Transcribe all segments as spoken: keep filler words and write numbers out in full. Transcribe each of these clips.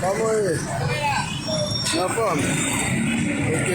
Kòman w ye? Anfòm? Ok.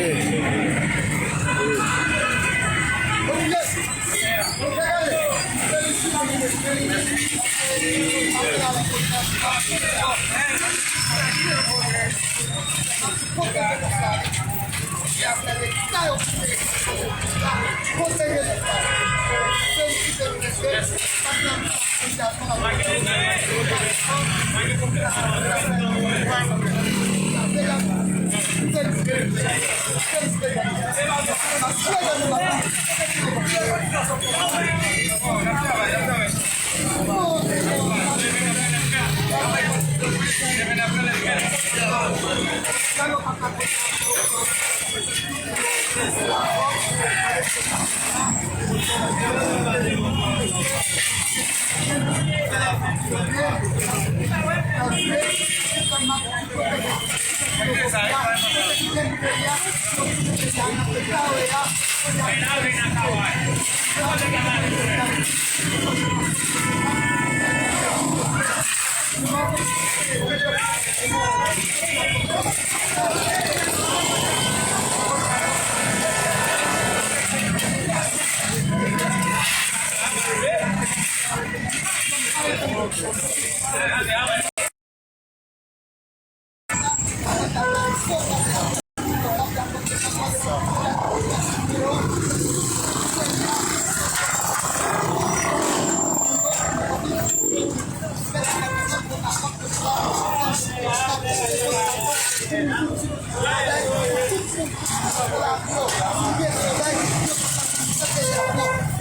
Wi.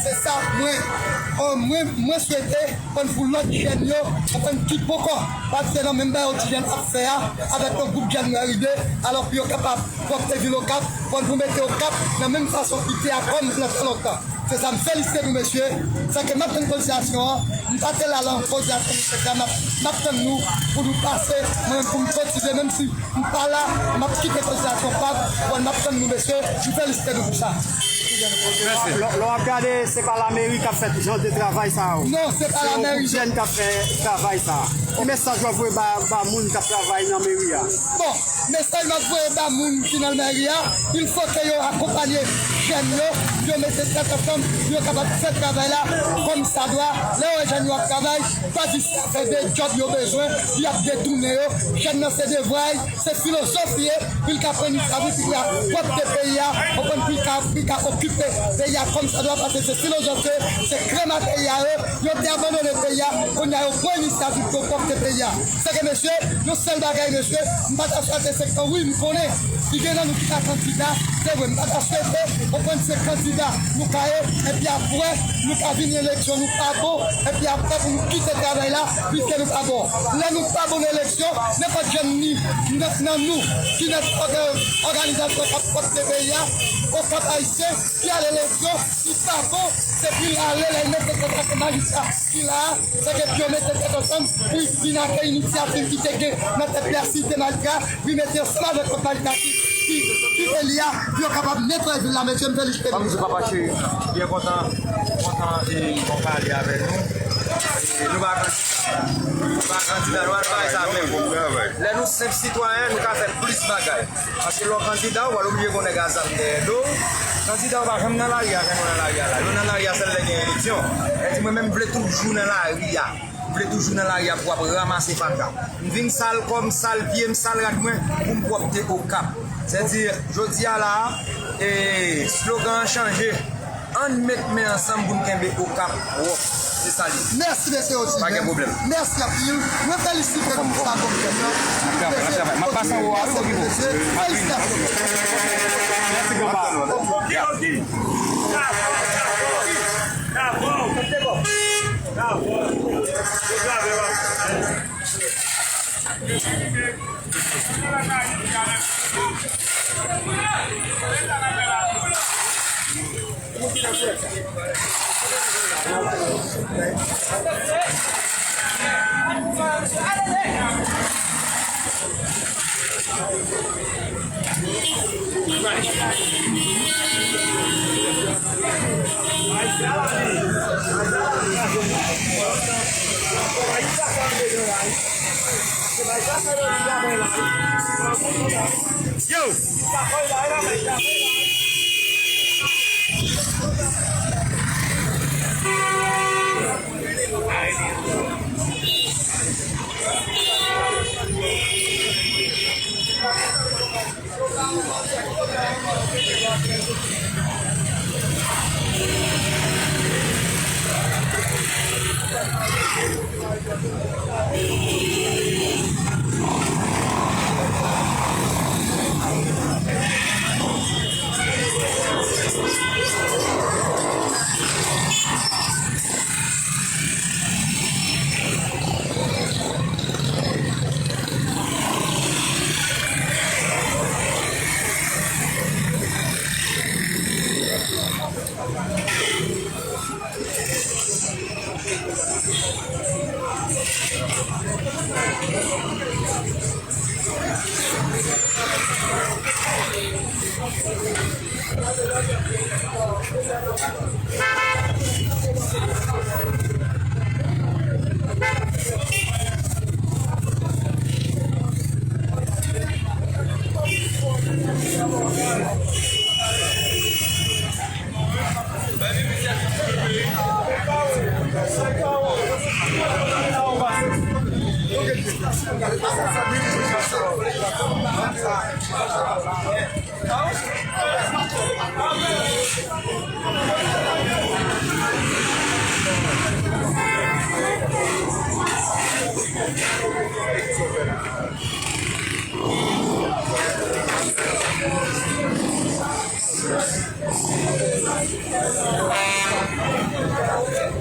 Se sa, mwen, oh, mwen, mwen swete konn pou lòt jèn yo, konprann ki poko patisipe nan menm bagay Oxygène ap fè a, avèk yon gwoup jèn nou rive, alò pou yo kapab pwòpte vil Okap, konn pou mete Okap nan menm fason ki te a kòm nan tan lontan. Se sa, m felisite nou, mesye. Sa ke m ap tann kotisasyon an, m pa te la lan kotisasyon nou fè a, m ap, m ap tann nou pou nou pase, mwen menm pou m kotize, menm si m pa la, m ap kite kotisasyon pa m, bon, m ap tann nou, mesye, m felisite nou pou sa. Lè, lè w ap gade, se pa lameri k ap fè jan de travay sa yo. Non, se pa lameri. Se yon gwoup jèn k ap fè travay sa. Ki mesaj w ap voye ba, ba moun k ap travay nan meri a? Bon, mesaj m ap voye ba moun ki nan meri a, il faut que yo akonpanye jèn yo, yo mete tèt ansanm, yo kapab fè travay la kòmsadwa. Lè w wè jèn yo ap travay, pa di se afè de djòb yo bezwen, y ap detounen yo. Jèn nan se devwa l, se filozofi l, pou l ka pran inisyativ, pou l ka pwòpte peyi a, konprann, pou l ka, pou l ka okipe peyi a kòmsadwa, paske se filozofi l, se krematerya yo, yo te abandone peyi a, kounye a yo pran inisyativ pou yo pwòpte peyi a. Se ke mesye, yon sèl bagay, mesye, m pa ta swete se kan, wi, m konnen, si gen nan nou ki ta kandida, se vre, m pa ta swete, konprann, se kandida nou ka ye, epi apre, nou ka vin eleksyon, nou pa bon, epi apre pou nou kite travay la, piske nou pa bon. Lè nou pa bon nan eleksyon, nenpòt jèn ni nan, nan nou, ki nan òga-, òganizasyon k ap pwòpte peyi a, Okap Ayisyen, ki al eleksyon, ki pa bon, se pou l ale la, l mete tèt ansanm majistra ki la a, se ke pou yo mete tèt ansanm pou l vin ak inisyativ ki te gen nan tèt li a, si l te majistra, pou l mete ansanm avèk lòt majistra ki, ki, ki eli a, pou yo kapab netwaye vil la, mesye, m felisite nou. Kòm di papa cheri, byen kontan, kontan e bon pale avè nou. E nou pa kandida, nou pa kandida, nou pa bagay sa menm. Lè nou senp sitwayen, nou ka fè plis bagay. Paske lè w kandida, w al oblije gen yon nèg a zam dèyè do w. Kandida yo pa janm nan lari a, jan nou nan lari a la. Yo nan lari a sèl lè gen eleksyon. Sa vle di mwen menm, m vle toujou nan lari a. M vle toujou nan lari a pou ap ranmase fatra. M vin sal kò m, sal pye m, sal rad mwen pou m pwòpte Okap. Sètadi, jodi a la, e, slogan an chanje. Ann met men ansanm pou n kenbe Okap pwòp. Se sa l ye. Mèsi, mesye Oxygène. Pa gen pwoblèm. Mèsi anpil. Mwen felisite nou pou sa kòm jèn nan. N ap travay, n ap travay. M ap pase anwo a, wi, Rodrigo. Felisitasyon. Mèsi, granpa. Yo!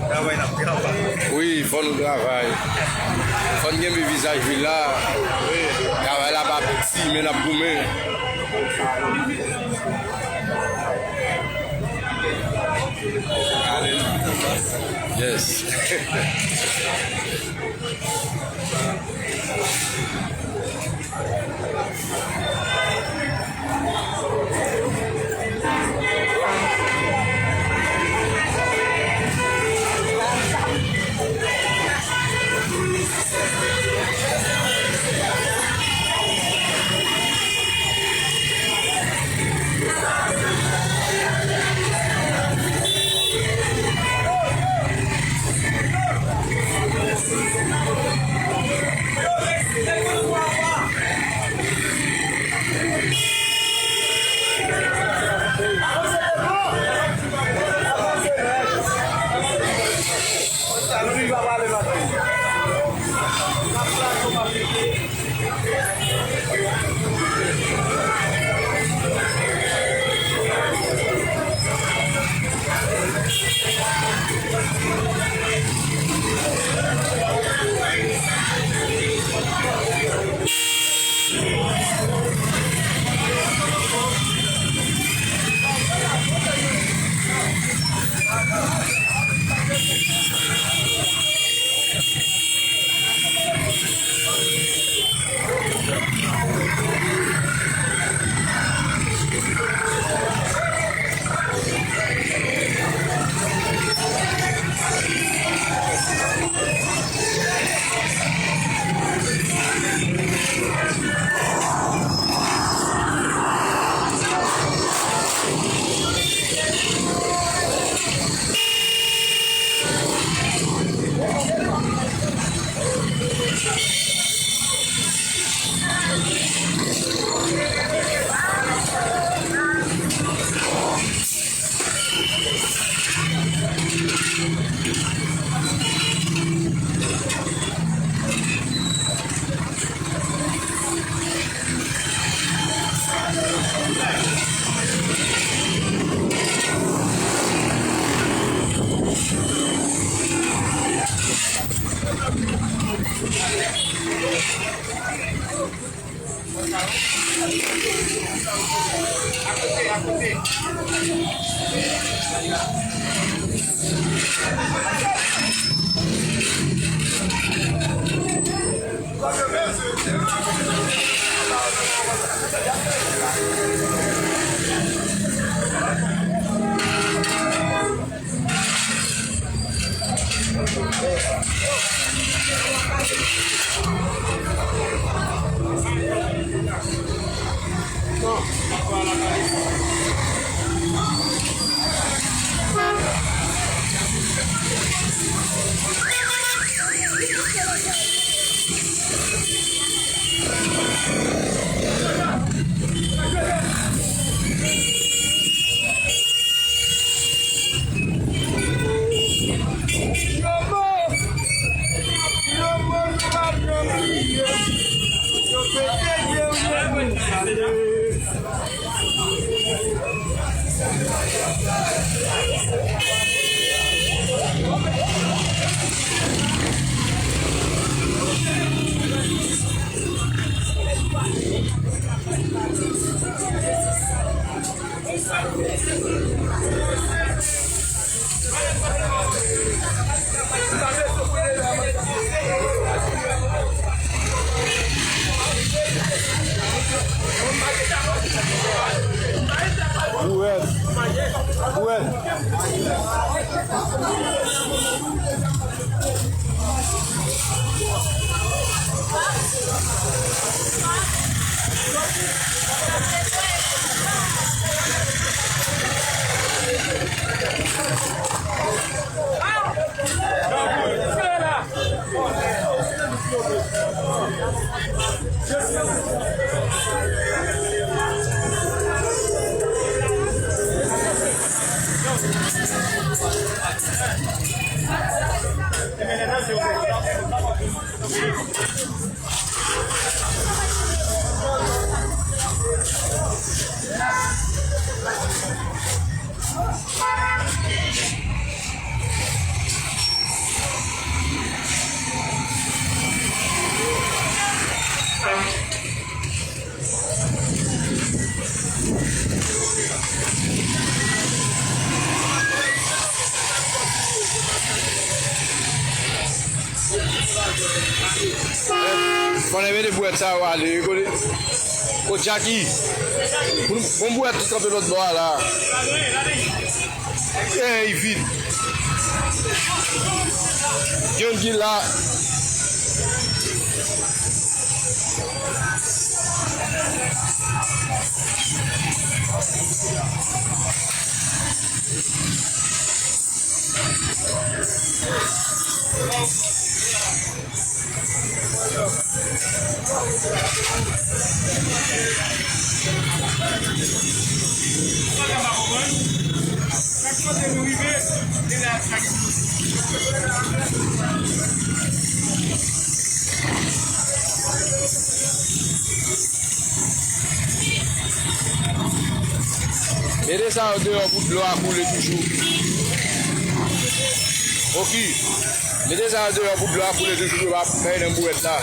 Travay n ap travay. Wi, fò nou travay. Fò n kenbe vizaj vil la. Travay la pa piti, men n ap goumen. Yes. Fò n mete bwèt sa yo ale, kote, kote Jackie? Bon, bon bwèt ki kanpe lòt bò a la. Ey, vit. Youn ki la. Mete sa yo deyò pou dlo a koule toujou. Oki. Mete sa yo deyò pou dlo a koule toujou pou yo pa fè nan bouwèt la.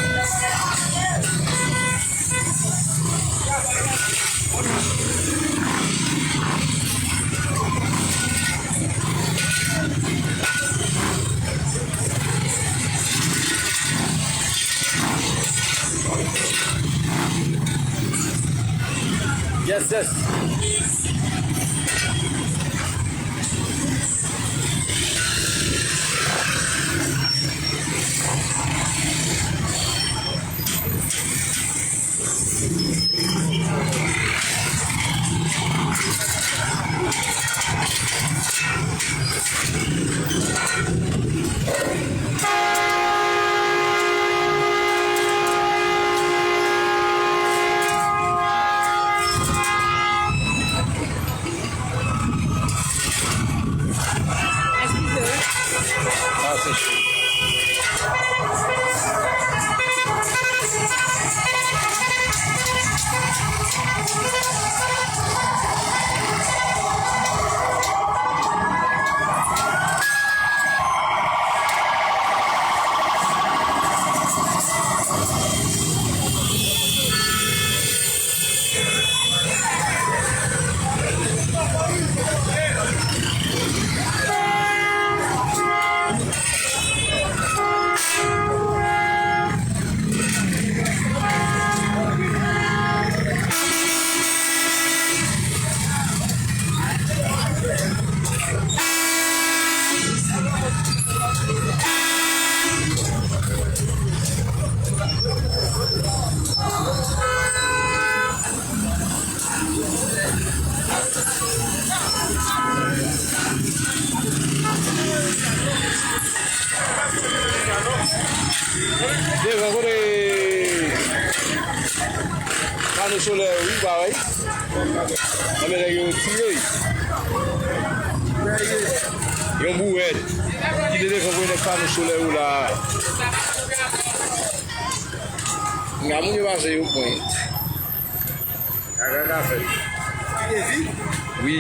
Yes, yes. Devan kote pano solè yo, wi, pa wè. Nan men nèg yo retire. Yon bouwèt ki te devan kote nèg pano solè yo la. Nga moun yo pase yo pran. Kaka ka fèt. Wi.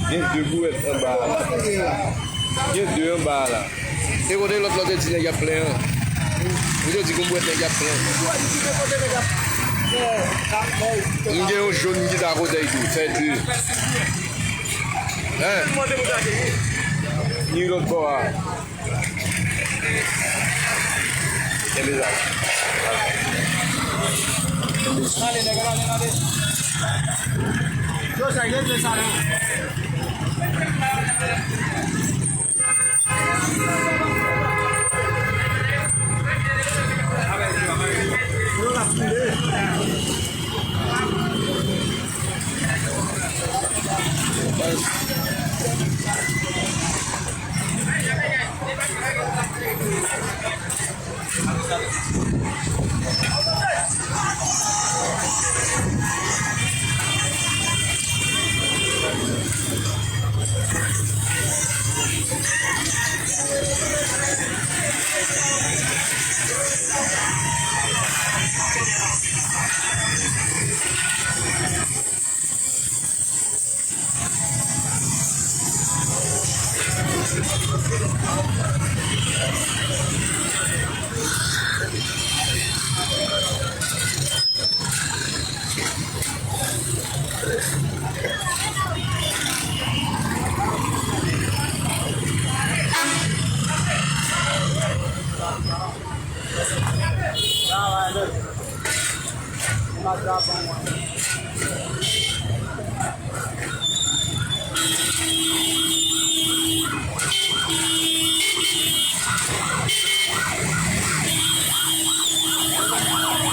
Gen de bouwèt anba a la. Gen de anba a la. Se kote lòt la te di nèg y ap plen an. Ou te di gon bouwèt nèg y ap plen. M gen yon jòn ki ta kote l tou. Fè de. Hein? Ni lòt bò a. Kenbe sa. Ale, nèg, ale, ale. Yo, sa, yo, sa, non. Avèk